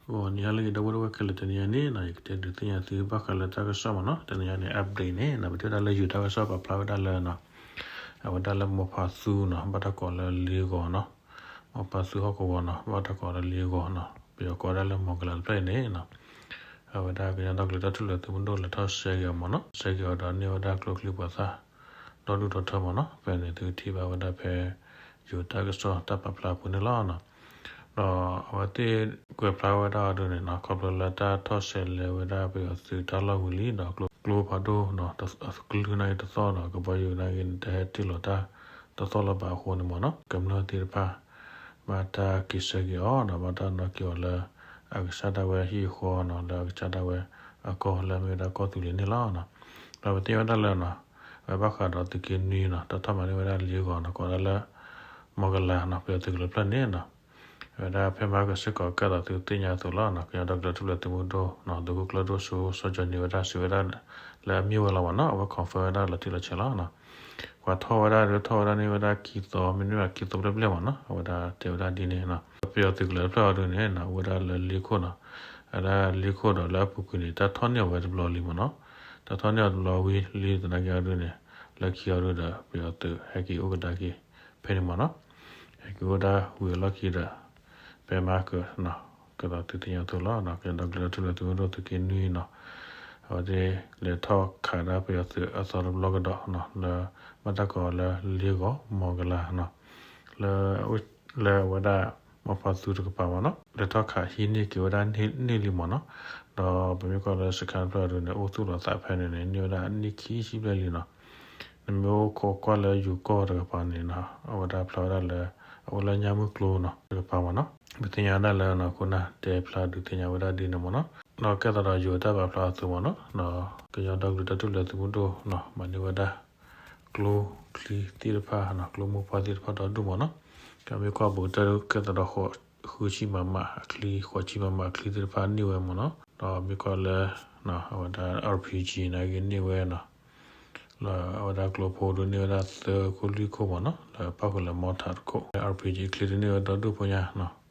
ဂီၤနံၤဟါလၢအဂ့ၤ ဒီပုၢ်ဝဲၢ်ခဲလၢာ်, တနံၤအံၤန့ၣ်နီၤ ယကတဲဒုးသ့ၣ်ညါသုဘၣ်ဃးလၢတၢ်ကစီၣ်မ့ၢ်နီၤ, တနံၤအံၤန့ၣ် update န့ၣ်နီၤ ပထံၣ်ဝဲဒၣ်လၢယိၤတၢ်ကစီၣ်ပာ်ဖျါဝဲဒၣ်လၢနီၤ, အဝဲဒၣ်လၢမီၤဖးသူနီၤ ဘၣ်တၢ်ကိးလၢလ့ဂီၤနီၤ, မီၤဖးသူဟီၣ်ကဝီၤနီၤ ဘၣ်တၢ်ကိးလၢလ့ဂီၤနီၤ ပယီၤကိးဝဲဒၣ်လၢမီၤကလၤတဖျၢၣ်အံၤန့ၣ်နီၤ, အဝဲဒၣ်ကညီဒီကလုာ်တၢ်ထူၣ်ဖျဲးသုးမုၢ်ဒိၣ်လဲၤထီၣ်ဆှၢက့ၤအီၤမ့ၢ်နီၤ, ဆှၢက့ၤအီၤဒီးန့ၢ်ဝဲဒၣ်ကျိချံမျိာ်သၣ် ဒီဒူၣ်ဒီထၢမ့ၢ်နီၤ, ဖဲန့ၣ်သုကထံၣ်ဘၣ်ဝဲဒၣ်ဖဲ ယိၤတၢ်ကစီၣ်တၢ်ပာ်ဖျါအပူၤန့ၣ်လီၤနီၤ. ဒီးအဝဲသ့ၣ်ကွဲးဖျါဝဲဒၣ်အီၤဒုန့ၣ်နီၤ ခီဖျိလၢတၢ်ထီၣ်ဆှဲလဲၤဝဲဒၣ်ပယီၤသုးတၢ်လီၢ်ဝံၤလံဒီး ကျိဖးဒိၣ်နီၤ အကလုၢ်န့ၣ်တသီၣ်ဒီး ကဘီယူၤန့ၣ်ဂ့ၤန့ၣ် တဟဲတ့ၢ်လီၤတၢ်တသီၣ်လၢၤဘၣ်အဃိန့ၣ်မ့ၢ်နီၤ ကမျၢၢ်သ့ၣ်တဖၣ် ဘၣ်တၢ်က့ၤဆှၢက့ၤအီၤဒီး ဘၣ်တၢ်နီၣ်က့ၤအီၤလၢ အကစၢ်ဒၣ်ဝဲဟံၣ်ဃီနီၤ လၢအကစၢ်ဒၣ်ဝဲအကီၢ်လၢအမ့ၢ်ဝဲဒၣ်ကီၢ်သူလ့ၤန့ၣ်လီၤ. ဒီးပသ့ၣ်ညါဝဲဒၣ်လၢနီၤ အဝဲဘၣ်ဃးဒီးသုးက့နွံနီၤ တၢ်ထီၣ်မၤန့ၢ်ဝဲဒၣ်လ့ဂီၤနီၤ ကိးဒၣ်လၢ မီၤကလၤနီၤ ပယီၤသုးကလၢၤဖျၢၣ်န့ၣ်နီၤ အဝဲဒၣ်ဖဲမဟါကစ့ၢ်ကီး ကဲသိးသုသ့ၣ်ညါအသိးလီၤနီၤ ကညီဒီကလုာ်တၢ်ထူၣ်ဖျဲးသုးမုၢ်ဒိၣ်နီၤ သုးခိၣ်ကျၢၢ်ဒိၣ်စိ စီၤကၠီၤနံၤဝဲဒၣ်စံးဝဲဒၣ်လၢအမ့ၢ်ဝဲလီၤမ့ၢ်နီၤ အဝဲ confirm ဝဲဒၣ်လီၤတံၢ်လီၤဆဲးလီၤနီၤ ပှၤထီၣ်ဝဲဒၣ်ဒီးထီၣ်ဝဲဒၣ်န့ၢ်ဝဲဒၣ် ခံသီ မ့တမ့ၢ်ခံသီဘျဲၣ်ဘျဲၣ်မ့ၢ်နီၤ အဝဲဒၣ်တဲဝဲဒၣ်ဒ်န့ၣ်နီၤ ပယီၤသုးကလၢၤတဖျၢၣ်အီၤဒုန့ၣ်နီၤ အိၣ်ဝဲဒၣ်လၢလ့ခိၣ်နီၤ အဝဲဒၣ်လ့ခိၣ်ဒီးလၢအပူၤကွံာ်န့ၣ် တၢ်ထီၣ်န့ၢ်အီၤဝဲတဘျီလံမ့ၢ်နီၤ တၢ်ထီၣ်န့ၢ်အီၤတဘျီဝံၤလံသနာ်က့အီၤဒုန့ၣ် လၢခံအီၤဒုဒီး ပယီၤသုးဟဲက့ၤအိၣ်ကဒါက့ၤဖဲန့ၣ်မ့ၢ်နီၤ ဟဲက့ၤအိၣ်ဒၣ်ဝံၤအလီၢ်ခံဒီး ဖဲမဟါက ကဲသိးသုသ့ၣ်ညါအသိးလီၤ ကညီဒီကလုာ်တၢ်ထူၣ်ဖျဲးသုးမုၢ်ဒိၣ်သုးက့နွံနီၤ အဝဲသ့ၣ်လဲၤထီၣ်ခးဒၣ်ပယီၤသုးအသီတဘျီကဒီးနီၤ လၢဘၣ်တၢ်ကိးလၢလ့ဂီၤ မီၤကလၤနီၤ လၢ လၢအဝဲဒၣ် မီၤဖးသူတကပၤမ့ၢ်နီၤ လဲၤထီၣ်ခးဟံးန့ၢ်က့ၤဝဲဒၣ်န့ၢ်လံမ့ၢ်နီၤ ဒီးပမ့ၢ်ကွၢ်လၢစခါတဖျၢၣ်အီၤဒုန့ၣ် အိၣ်သူၣ်လီၤသးဖဲန့ၣ်န့ၣ် န့ၢ်ဝဲဒၣ်န့ၢ်ခံဆံဘျဲၣ်လံနီၤ နမ့ၢ်အိၣ်ခိးကွၢ်လၢယိၤကီၢ်တကပၤန့ၣ်နီၤ အဝဲဒၣ်ဖျါဝဲဒၣ်လၢ အဝဲလၢညါမုၢ်ကျိနီၤ တကပၤမ့ၢ်နီၤ ပသ့ၣ်ညါဝဲဒၣ်လၢနီၤ ခိၣ်နၢ်တဲဖျါဒုးသ့ၣ်ညါဝဲဒၣ်ဒ်န့ၣ်မ့ၢ်နီၤ ဒီးကဲသိးဒီးယိၤတၢ်ပာ်ဖျါအသိးမ့ၢ်နီၤ ဒီးကညီဒီကလုာ်တၢ်ထူၣ်ဖျဲးသုးမုၢ်ဒိၣ်နီၤ မၤန့ၢ်ဝဲဒၣ် ကျိချံသ့ၣ်တဖၣ်နီၤ ကျိမိၢ်ပှၢ်သ့ၣ်တဖၣ်ဒီဒူၣ်မ့ၢ်နီၤ ကမ့ၢ်ကွၢ်ဘူးကတၢၢ်ဒုးကဲသိးဒီးဃိး ဃုဆံမမအချံ ဃိးဆံမမအချံသ့ၣ်တဖၣ်န့ၢ်ဝဲမ့ၢ်နီၤ ဒီးမ့ၢ်ကွၢ်လၢ အဝဲဒၣ် RPG န့ၣ်ဂ့ၤန့ၢ်ဝဲနီၤ လၢအဝဲဒၣ်ကျိဖိဒုးန့ၢ်ဝဲဒၣ်သၢခိၣ်လွံၢ်ခိၣ်မ့ၢ်နီၤ လၢပၣ်ဃုာ်လၢ mortar တခိၣ် RPG ချံဒုးန့ၢ်ဝဲဒီဒူၣ်ဖိညါနီၤ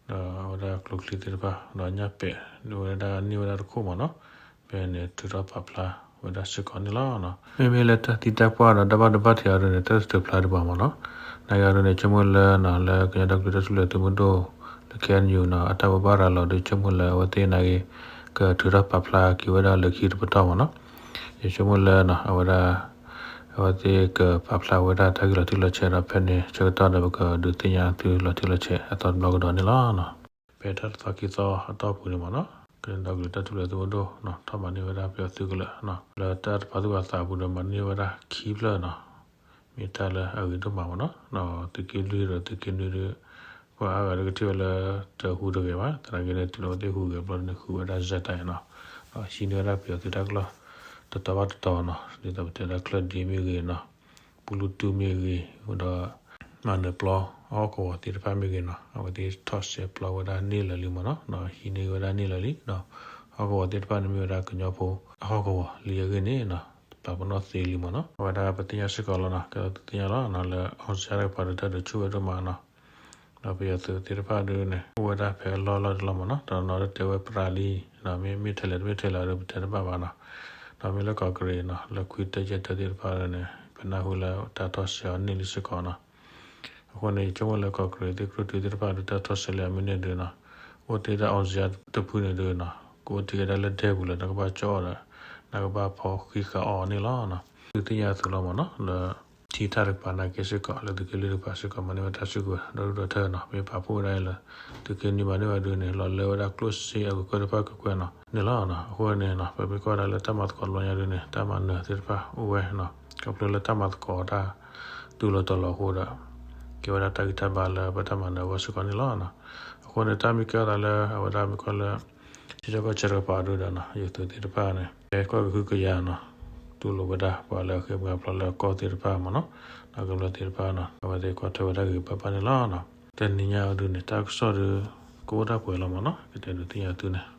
ဒီးအဝဲဒၣ်ကျိချံသ့ၣ်တဖၣ် ဒီးညၣ်ပဲာ်န့ၢ်ဝဲဒၣ် န့ၢ်ဝဲဒၣ်တခိၣ်မ့ၢ်နီၤ ဖဲန့ၣ်ထုးထီၣ်ပာ်ဖျါဝဲဒၣ်စ့ၢ်ကီးန့ၣ်လီၤ. မ့မ့ၢ်လၢတၢ်သံတၢ်ပှၢ်ဒီးတၢ်ဘၣ်ဒိဘၣ်ထံးအီၤဒုန့ၣ် တၢ်တထုးဖျါဒံးဘၣ်မ့ၢ်နီၤ နာ်က့အီၤဒုန့ၣ် ဆိကမိၣ်လၢ လၢကညီဒီကလုာ်တၢ်ထူၣ်ဖျဲးသုးမုၢ်ဒိၣ် လၢ KNU နီၤ အတၢ်ဘိးဘၣ်ရၤလီၤဒုး ဆိကမိၣ်လၢအဝဲသ့ၣ်နာ်က့ ကထုးထီၣ်ပာ်ဖျါက့ၤဝဲဒၣ်လၢခံတပတီၢ်မ့ၢ်နီၤ ယဆိကမိၣ်လၢနီၤ အဝဲဒၣ် အဝဲသ့ၣ်ကပာ်ဖျါဝဲဒၣ်တၢ်ဂ့ၢ်လီၤတံၢ်လီၤဆဲးဒီးဖဲန့ၣ် ဆၢကတီၢ်ဒီးပကဒုးသ့ၣ်ညါသုလီၤတံၢ်လီၤဆဲးအသီတဘျီကဒီးန့ၣ်လီၤ. ဖဲတၢ်တသီခံသီအတီၢ်ပူၤန့ၣ်မ့ၢ်နီၤ ကညီဒီကလုာ်တၢ်ထူၣ်ဖျဲးသုးမုၢ်ဒိၣ်နီၤ ထီၣ်မၤန့ၢ်ဝဲဒၣ်ပယီၤသုးကလၢၤနီၤ လၢတၢ်တပာ်သူၣ်ပာ်သးအပူၤဒီးမၤန့ၢ်ဝဲဒၣ်ခံဖျၢၣ်နီၤ မ့ၢ်တၢ်လၢအဂ့ၤဒိၣ်မးမ့ၢ်နီၤ ဒီးသုးက့လွံၢ်ဒီးသုးက့နွံဒု ပှၤအါဂၤဒုးကထံၣ်ဝဲလၢတဟူးတဂဲၤဘၣ် သနာ်က့န့ၣ် တုၤလီၤဝဲသ့ၣ်ဟူးဂဲၤဘျီန့ၣ် ဃုဝဲဒၣ် jet တၢ်အံၤနီၤ ဒီးဟံးန့ၢ်ဝဲဒၣ်ပယီၤသုးတၢ်ကျီၢ် တတီၤဘၣ်တတီၤနီၤ ဒ်သိးပတဲလၢချၢၣ်ဒ့မ့ၢ်ဂ့ၤနီၤ ပူလူတူၢ်မ့ၢ်ဂ့ၤ ဒီး မၤနၢၤပျီ အဟီၣ်ကဝီၤသ့ၣ်တဖၣ်မ့ၢ်ဂ့ၤနီၤ အဝဲသ့ၣ်ထီၣ်စဲးပျီဝဲဒၣ်န့ၢ်လၢာ်လံမ့ၢ်နီၤ ဒီးဟံးန့ၢ်ဝဲဒၣ်န့ၢ်လၢာ်လံ ဒီးဟီၣ်ကဝီၤသ့ၣ်တဖၣ်န့ၣ်မ့ၢ်ဝဲဒၣ်ကညီဖိအဟီၣ်ကဝီၤလံအဂ့ၢ်န့ၣ်နီၤ ပာ်ပနီၣ်သ့လံမ့ၢ်နီၤ အဝဲဒၣ်ပသ့ၣ်ညါစ့ၢ်ကီးလီၤနီၤ ကဲသိးသုသ့ၣ်ညါလီၤနီၤ လၢ အောင်ဇေယျ တကပၤဒီးတၢ်ဒုးဆူၣ်ဝဲဒိၣ်မးနီၤ ဒီးပယီၤသုးသ့ၣ်တဖၣ်ဒုန့ၣ် အိၣ်ဝဲဒၣ်ဖဲအလီၢ်လီၢ်တလီၢ်မ့ၢ်နီၤ တနီၤနီၤဒုးတဲဝဲပရၣ်လံ ဒီးမ့ၢ်မ့ၢ်ထဲလဲၣ်တမ့ၢ်ထဲလဲၣ်ဒီးပတဲတဘၣ်ဘၣ်နီၤ ဒီးမ့ၢ်လၢကီၢ်ကရ့ၣ်နီၤ လၢခွံတၢယဲၢ်တၢသ့ၣ်တဖၣ်ဒုန့ၣ် ပနၢ်ဟူလၢတၢ်ထီၣ်စဲးအီၤန့ၢ်လံစ့ၢ်ကီးနီၤ အဃိန့ၣ် ယဆိကမိၣ်လၢကီၢ်ကရ့ၣ်သ့ၣ်ကြုၢ်တုၤသ့ၣ်တဖၣ်ဒုးတၢ်ထီၣ်စဲးလၢအမ့ၢ်န့ၢ်ဒုနီၤ အိၣ်တ့ၢ်ဒၣ် အောင်ဇေယျ တဖုန့ၣ်ဒုနီၤ ကအိၣ်တ့ၢ်ဝဲဒၣ်လၢဒဲပူၤလၢနကဘၣ်ကၠီအီၤဒီး နကဘၣ်ဖီဃံဃာ်အီၤန့ၣ်လီၤ. သုသ့ၣ်ညါအသိးလီၤမ့ၢ်နီၤ လၢ ထံထၣ်တကပၤနာ်က့စ့ၢ်ကီး လၢသုးက့လွံၢ်တကပၤစ့ၢ်ကီး မၤန့ၢ်ဝဲတၢ်စုကဝဲၤဒီဒူၣ်ဒီထၢနီၤ မ့ၢ်ပာ်ဖှိၣ်ဝဲဒၣ်အံၤလၢ သုးက့နွံမၤန့ၢ်ဝဲဒုန့ၣ် လီၤလၢဝဲဒၣ်ကျိၣ်စ့အကကွဲၢ်တဖၣ်ကကွဲၢ်နီၤ န့ၣ်လီၤ. အဃိန့ၣ်နီၤ ပမ့ၢ်ကွၢ်ဒၣ်လၢတၢ်မၤသကိးတဘျီညါဒုန့ၣ် တၢ်မၤနၢၤသ့ၣ်တဖၣ်အိၣ်ဝဲနီၤ ခီဖျိလၢတၢ်မၤသကိးတၢ် တူၢ်လိာ်တီၤလိာ်အဃိဒီး ကဲဝဲဒၣ်တၢ်ဂံၢ်တၢ်ဘါလၢပတၢ်မၤနၢၤအဂီၢ်စ့ၢ်ကီးန့ၣ်လီၤ. အဃိန့ၣ် တၢ်မ့ၢ်ကဲထီၣ်သးလၢအဝဲဒၣ်မ့ၢ်ကွၢ်လၢ ထံဆၢကီၢ်ဆၢတကပၤဒုဒီးနီၤ ယိၤသုးသ့ၣ်တဖၣ်န့ၣ် ကဲကီၢ်ကဟုကယာ်နီၤ တူၢ်လိာ်ဝဲဒၣ်ပှၤလၢအဃ့ၢ်မှံဟးဖျိးလၢကီၢ်သ့ၣ်တဖၣ်မ့ၢ်နီၤ ဒီးကမျၢၢ်သ့ၣ်တဖၣ်နီၤ အဝဲသ့ၣ်ကွၢ်ထွဲဝဲဒၣ်ဂ့ၤဂ့ၤဘၣ်ဘၣ်န့ၣ်လီၤ. တနံၤညါအံၤဒုန့ၣ် တၢ်ကစီၣ်ဒု ကအိၣ်ဒၣ်ပှဲၤလီၤမ့ၢ်နီၤ ကတဲဒုးသ့ၣ်ညါသုန့ၣ်